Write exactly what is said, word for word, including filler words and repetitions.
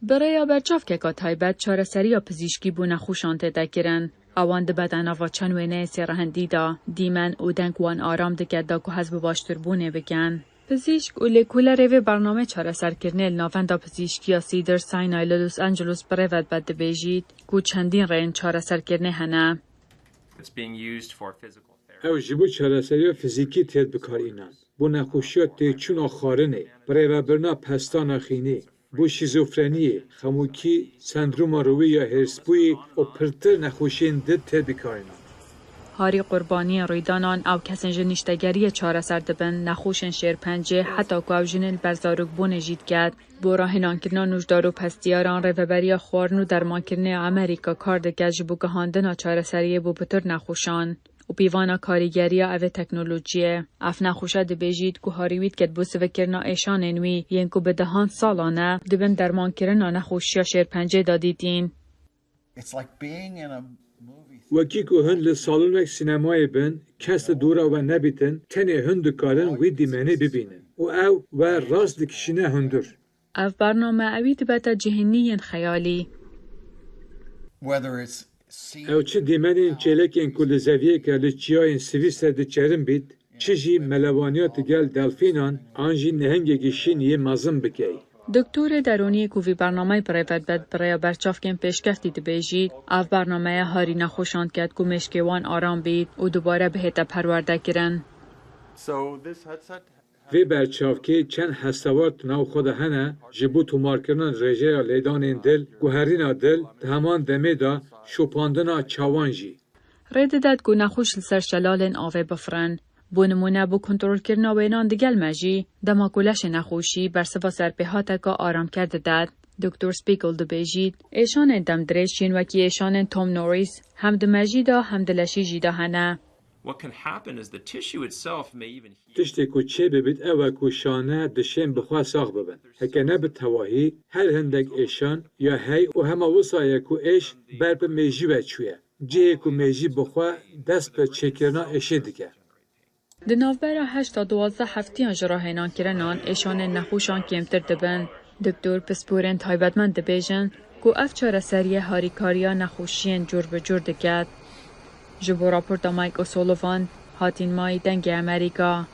Bi rêya berçavkeka taybet çareseriya pizîşkî bo nexweşan tête kirin. Ewan dibete nava çend wêneyê sêrehendî de, dîmen û deng wan aram dike da ku hez bi baştirbûnê bikin. Pizîşk û lêkolerê vê bernameyê çareserkirinê li Navenda Pizîşkiya Cedars-Sinai li Los Angeles bi rê ve dibe dibêjît ku çendîn rêyên çareserkirinê hene. Ew ji bo çareseriya fizîkî têt bikaranînan, bo nexweşiya têçûna xwarinê, birêvebirina pestana xînê, bo şîzofreniyê, xemokî, sendroma rûyî ya hêrsbûyî û pirtir nexweşiyên din têt bikaranînan. Harî qurbaniyên rûydanan ew kesên ji niştegeriyê çareser dibin, nexweşên şêrpencê, heta ku ew jinên li ber zarokbûnê jî diket. Bo rahênankirina nûjdar û pestiyaran, Rêveberiya Xwarin û Dermankirinê ya Amerîka kar dike ji bo gihandina çareseriyê bo pitir nexweşan. Û pîvana karîgeriya ev ê teknolojiyê. Ev nexweşe dibêjît ku harî wî diket bo sivikirina êşanên wî yên ku bi dehan salan e di bin dermankirina nexweşiya şêrpencê de dîtîn. Wekî ku hin li salonek sînemayê bin, kes li dora we nebîtin, tenê hin dikarin wî dîmenê bibînin û ew we rast dikişîne hundir. Ev bername ewî dibete cihînî yên xeyalî. Ew çi dîmenên çêlekên ku li zeviyeke li çiyayên Swîsre diçerin bît, çi jî melewaniya digel delfînan an jî nehingekî şîn yê mezin bikey. Doktorê derûniyê ku vî bernameyê bi rê ve dibe bi rêya berçavkên pêşkeftî dibêjît, ev bernameye harî nexweşan diket ku mêşkê wan aram bît û dubare bihête perwerdekirin. Vê berçavkê çend hestewar di nav xwe de hene ji bo tomarkirina rêjeya lêdanên dil, guherîna dil, di heman demê de şopandina çawan jî. Rê didet ku nexweş li ser şelalên avê bifirin. Bo nimûne, bo kontrolkirina wênan digel mejî, dema ku leşê nexweşî bersiva serpêhateka aramker didet. Doktor Spiegel dibêjît, êşanên demdirêj yên wekî êşanên Tom Norris hem di mejî de hem di leşî jî de hene. Tiştê ku çêbibît ew e ku şane dişên bi xwe sax bibin. Heke ne bi tevahî, her hindek êşan ya hey û hema wisa ye ku êş ber bi mêjî ve çûye. Cihê ku mêjî bi xwe dest bi çêkirina êşê dike. Di navbera heşt ta duwazdeh heftiyan ji rahênankirinan êşanên nexweşan kêmtir dibin. Doktor pisporên taybetmend dibêjin ku ev çareseriyê harîkariya nexweşiyên cûr bi cûr diket. Ji bo raporta Mike O'Sullivan, Hatîn May, Dengê Amerîka.